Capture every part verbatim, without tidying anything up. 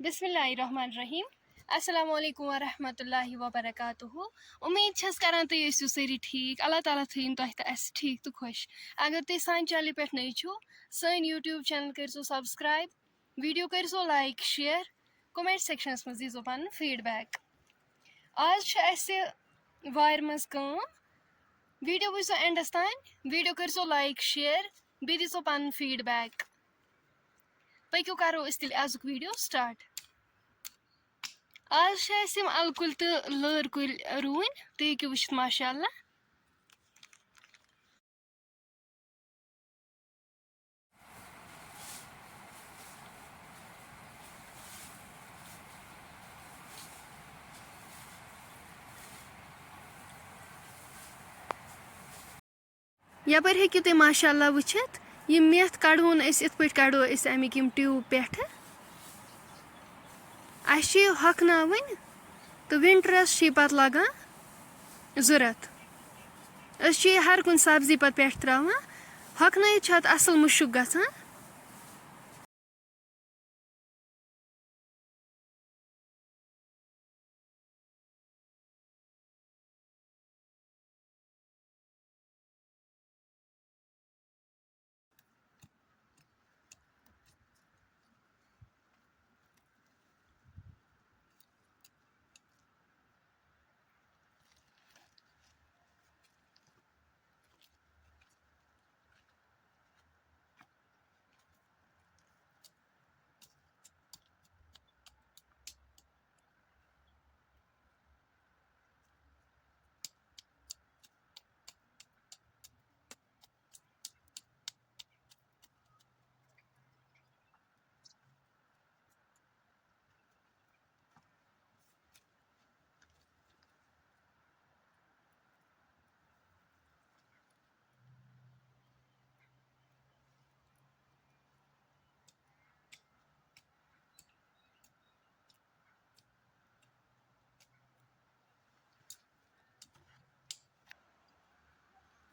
بسم اللہ الرحمن الرحیم۔ السلام علیکم ورحمۃ اللہ وبرکاتہ۔ امید چھس کران تُہۍ ٲسِو سٲری ٹھیٖک۔ اللہ تعالیٰ تھٲیِن تۄہہِ تہٕ اَسہِ ٹھیٖک تہٕ خۄش۔ اگر تُہۍ سانہِ چینلہِ پٮ۪ٹھ نٔوۍ چھِو، سٲنۍ YouTube channel کٔرۍزیو subscribe، video کٔرۍزیو like، share، comment sectionس منٛز دیٖزیو پنُن feedback۔ آز چھِ اَسہِ وارِ منٛز کٲم۔ Video وٕچھزیو endس تام، video کٔرۍزیو like، share، بیٚیہِ دیٖزیو پنُن feedback۔ پٔکِو کرو أسۍ تیٚلہِ آزُک video start۔ آز چھِ اَسہِ یِم اَلہٕ کُلۍ تہٕ لٲر کُلۍ رُوٕنۍ، تُہۍ ہیٚکِو وٕچھِتھ، ماشاء اللہ۔ یَپٲرۍ ہیٚکِو تُہۍ ماشاء اللہ وٕچھِتھ، یہِ میٚتھ کَڑہون أسۍ، یِتھ پٲٹھۍ کَڑو أسۍ اَمِکۍ یِم tube پٮ۪ٹھٕ۔ اَسہِ چھِ یہِ ہۄکھناوٕنۍ تہٕ winterس چھِ یہِ پَتہٕ لَگان ضوٚرَتھ۔ أسۍ چھِ یہِ ہر کُنہِ سبزی پَتہٕ پٮ۪ٹھ ترٛاوان۔ ہۄکھنٲیِتھ چھُ اَتھ اَصٕل مُشُک گژھان۔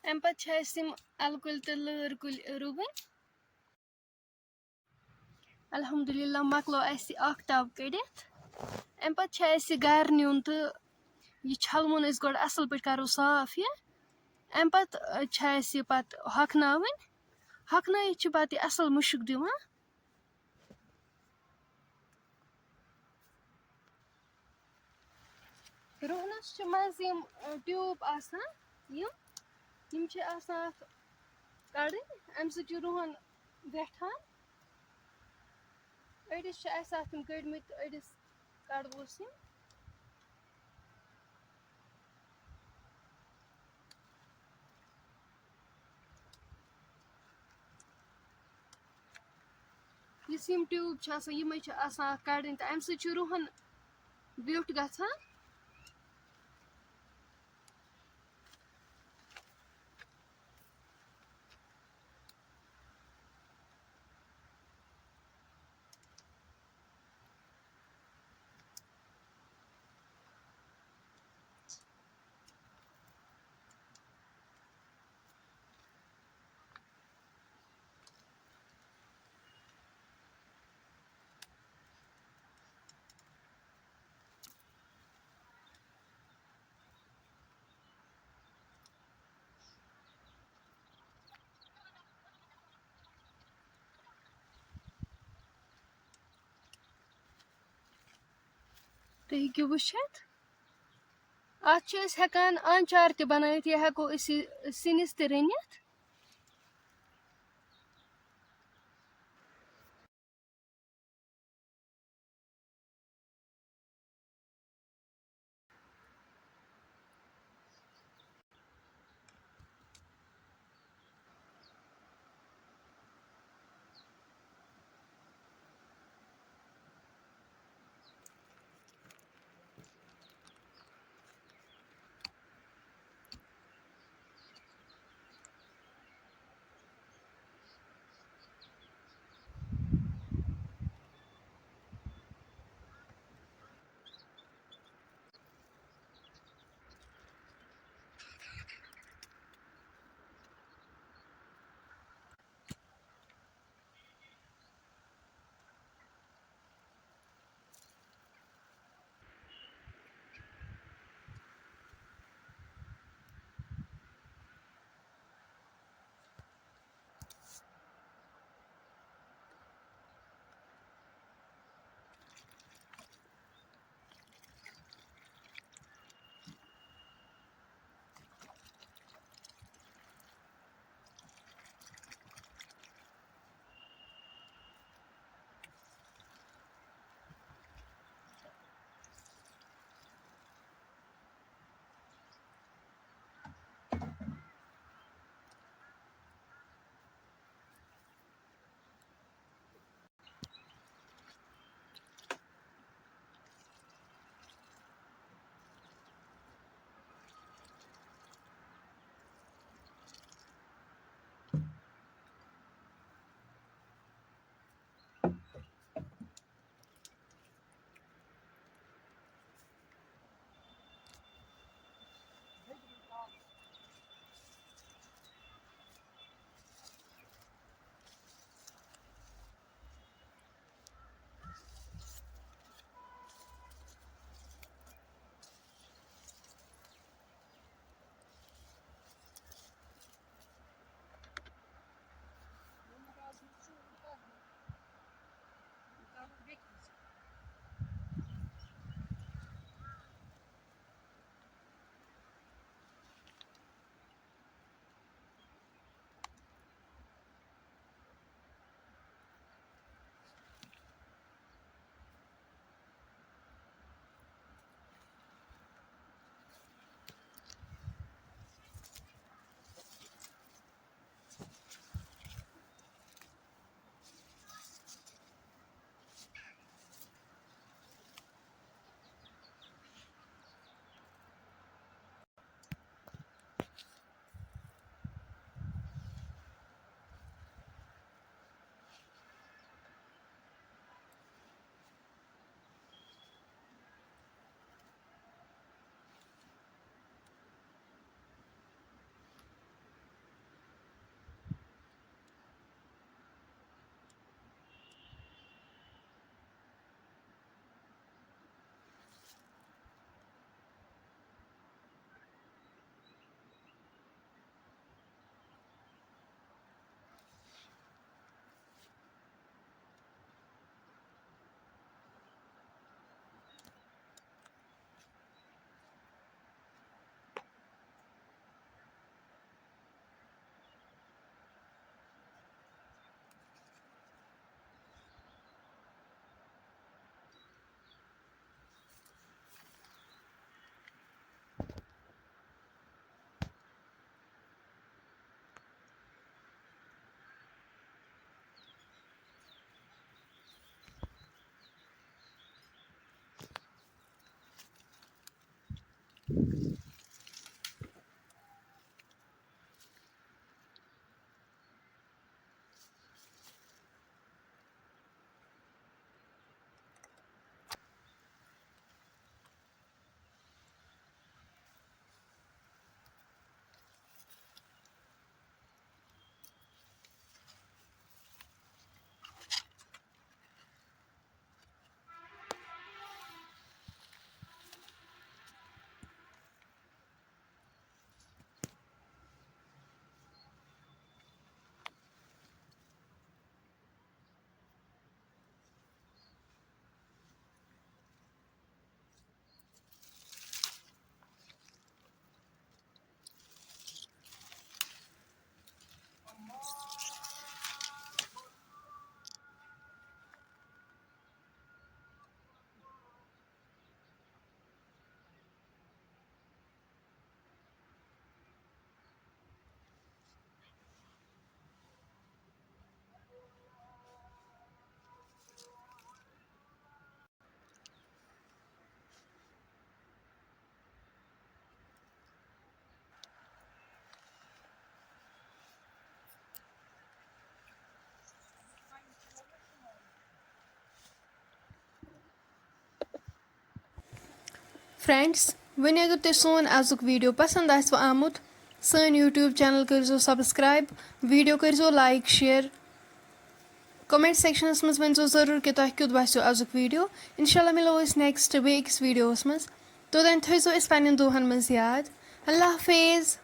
اَمہِ پَتہٕ چھِ اَسہِ یِم اَلہٕ کُلۍ تہٕ لٲر کُلۍ رُوٕنۍ۔ الحمدللہ، مۄکلو اَسہِ اَکھ ٹَب کٔڑِتھ۔ اَمہِ پَتہٕ چھِ اَسہِ یہِ گَرٕ نیُن تہٕ یہِ چھَلوُن أسۍ گۄڈٕ اَصٕل پٲٹھۍ، کَرو صاف یہِ۔ اَمہِ پَتہٕ، آ، چھِ اَسہِ یہِ پَتہٕ ہۄکھناوٕنۍ۔ ہۄکھنٲیِتھ چھِ پَتہٕ یہِ اَصٕل مُشُک دِوان۔ رُہنَس چھِ منٛزٕ یِم، آ، tube آسان، یِم، یِم چھِ آسان اَتھ کَڑٕنۍ، اَمہِ سۭتۍ چھُ رُہَن ویٚٹھان۔ أڑِس چھِ اَسہِ اَتھ یِم کٔڑمٕتۍ تہٕ أڑِس کَڑووس یِم۔ یُس یِم tube چھِ آسان، یِمَے چھِ آسان اَتھ کَڑٕنۍ تہٕ اَمہِ سۭتۍ چھُ رُہَن ویوٚٹھ گژھان۔ تُہۍ ہیٚکِو وٕچھِتھ، اَتھ چھِ أسۍ ہٮ۪کان آنچار تہِ بَنٲوِتھ، یا ہٮ۪کو أسۍ یہِ سِنِس تہِ رٔنِتھ۔ فرینڈز، وۄنۍ اگر تۄہہِ سون أزیُک ویڈیو پسند آسِوٕ آمُت، سٲنۍ YouTube channel کٔرزیٚو subscribe، ویڈیو کٔرزیٚو like share، comment sectionس منٛز ؤنزیٚو ضروٗر کہِ تۄہہِ کیُتھ باسیٚو أزیُک ویڈیو۔ انشاءاللہ مِلو أسۍ نیکسٹ بیٚیہِ أکِس ویڈیوس منٛز۔ توٚتام تھٲیزیٚو أسۍ پننٮ۪ن دۄہن منٛز یاد۔ اللہ حافظ۔